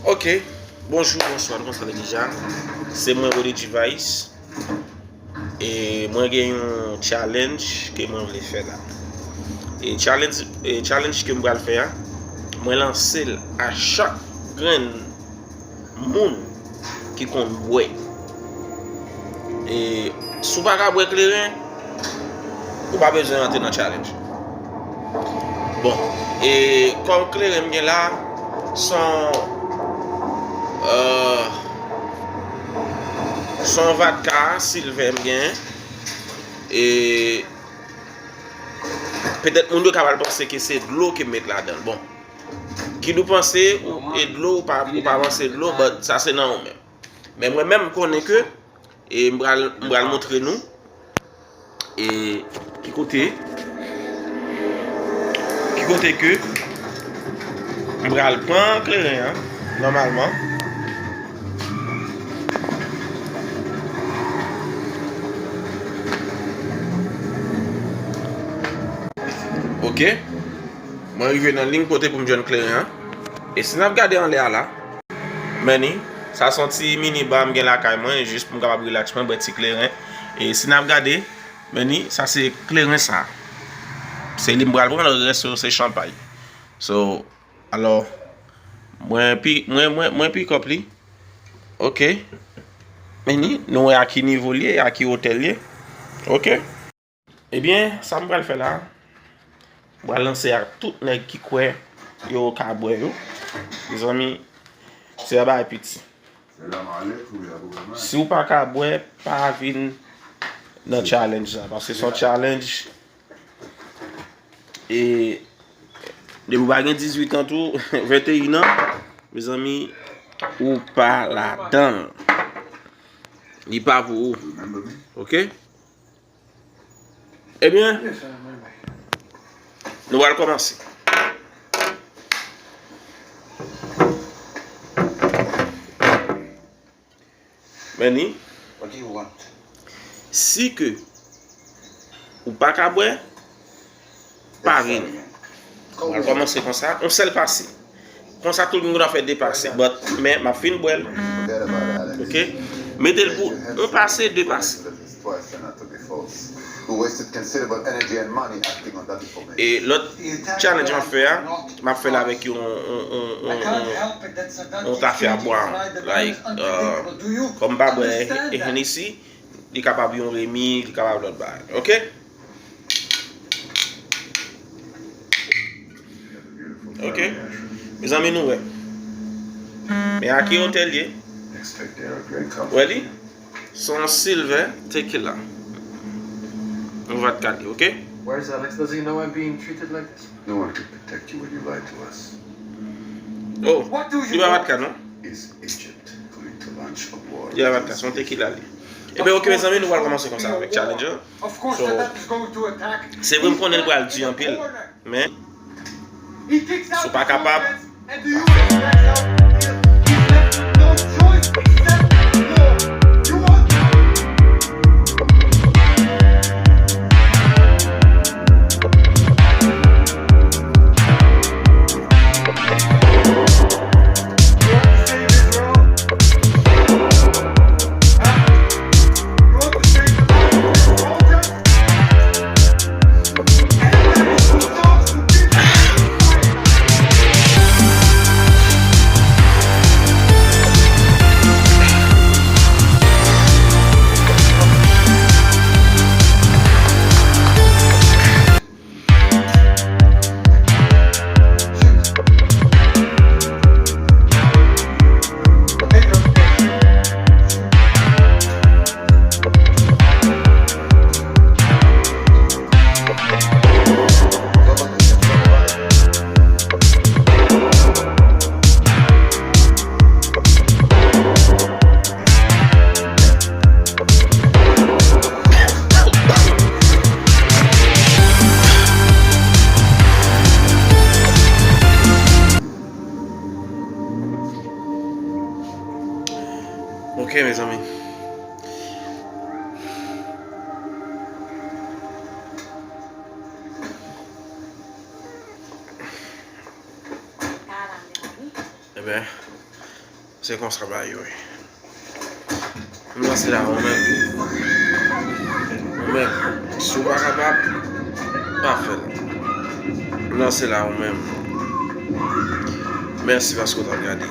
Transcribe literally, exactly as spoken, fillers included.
Ok, bonjou, bonswa, nou konn sa deja. Se mwen, Roddy G Vice. E mwen gen yon challenge ke mwen vle fè la. E challenge, e challenge ke m pral fè a, mwen lanse l a chak grenn moun ki konn bwè. E si w pa ka bwè kleren, ou pa bezwen rantre nan challenge. Bon, e kòm kleren m gen la, se yon, euh, se yon vodka silvè m gen. E petèt moun yo ka mal panse ke se dlo ke m met ladan l. Bon, kit ou panse ou, e dlo ou pa, ou pa panse dlo, but sa se nan ou menm. Men mwen menm, m konnen ke, e m pral, m pral montre nou, e ki kote, ki kote ke m pral pran kleren an, nòmalman. Ok. Mwen rive nan liy kote pou m jwenn kleren an. E si n ap gade anlè a la, men ni, sa se yon ti mini bar m gen lakay mwen, jis pou m kapab relax mwen, bwè ti kleren. E si n ap gade, men ni, sa se kleren sa. Se li m pral pran, lòt rès yo se chanpay. So, alò, mwen pi, mwen, mwen, mwen pick up li. Ok. Men ni, nou wè a ki nivo l ye, a ki wotè l ye. Ok. Ebyen, sa m pral fè la, m pral lanse ak tout nèg ki kwè yo ka bwè yo. Mezanmi, se yon bagay piti. Si w pa ka bwè, pa vin nan challenge sa, paske se yon challenge. E depi w pa gen dizuit an tou, venteyen an, mezanmi, ou pa ladan l. Li pa pou ou. Ok? Ebyen, nou pral kòmanse. Men ni, si ke ou pa ka bwè, pa vini. Mwen kòmanse konsa, yon sèl pase. Konsa tout moun ap fè de pase, but, men m ap fin bwè l. Ok? Mete l pou yon pase, de pase. E lòt challenge m ap fè a, m ap fè l avèk yon, yon, yon, yon, yon, yon tafya bwa. Like, uh, kòm m pa bwè Hennessy, li kapab yon Remy, li kapab lòt bagay. Ok? Ok? Mezanmi, nou wè. Men a ki wotè l ye? Wè li? Se yon silver tequila. Yon vodka li, ok? Where's Alex? Does he know I'm being treated like this? No one could protect you when you lied to us. Oh, li pa vodka, non? Is Egypt going to launch a war? Li pa vodka, se yon tequila li. Ebyen, ok, mezanmi, nou pral kòmanse konsa avèk challenge lan. So, se vre m konnen l pral di anpil, men si w pa kapab, Ok, mezanmi. Ebyen, Se konsa bagay yo ye. M lanse la, ou menm. Ou menm, si w pa kapab, pa fè l. M lanse la, ou menm. Mèsi paske w t ap gade.